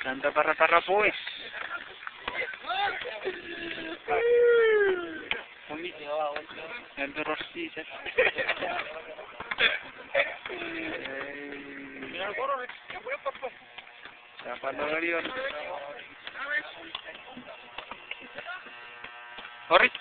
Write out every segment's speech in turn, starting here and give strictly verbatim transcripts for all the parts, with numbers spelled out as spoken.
Santa Barbara boys. Komi. Emperor Caesar. Ei. Sapa norion. Orich.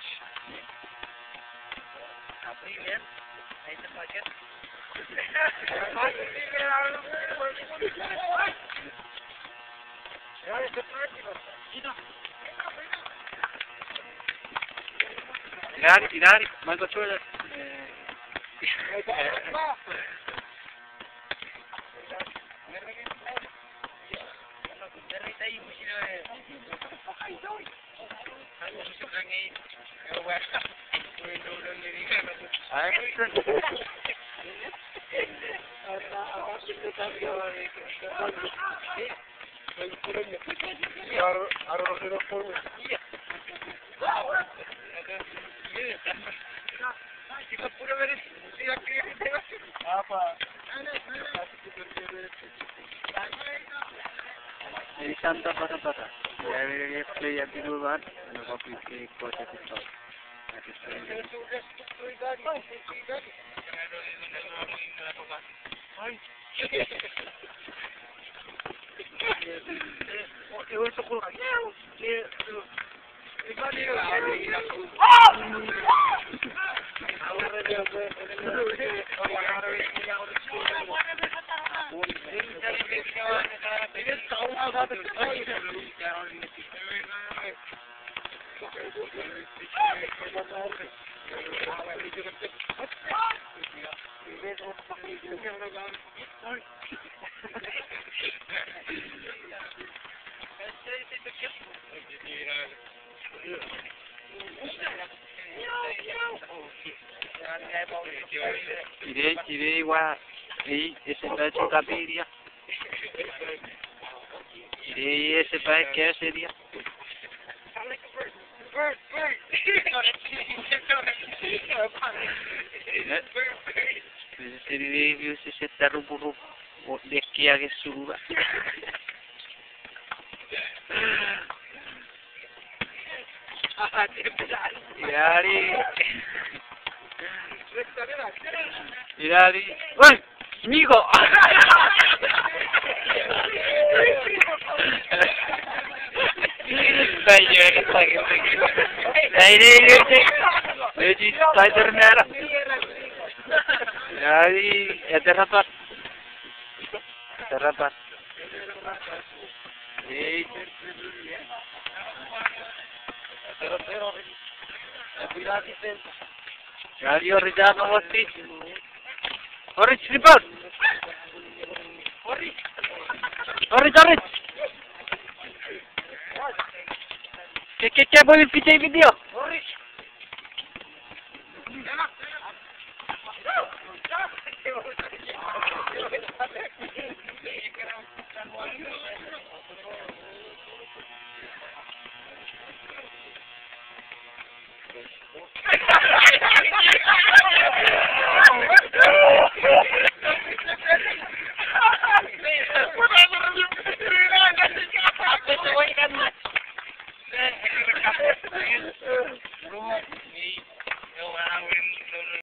Inari, inari, mango chula. Ei Santa Barbara. Ia, ia, ia, play a bit of that. And I'll be playing for the song. Tirei, tirei, wa, ei, ese pa chukabilia. Tirei, ese pa keselia. Tirei, tirei, tirei, tirei, tarupurup. O, nekia ke suruba. Inari. Inari. Oi! Miko! Ai, ai, ai, ai, ai, ai, ai, Spider-Man. Ai, eterapat. Eterapat. Ei. Ngali ori tano wati. Ori rebound. Ori, ori. Ke, ke, ke, boy, pite video.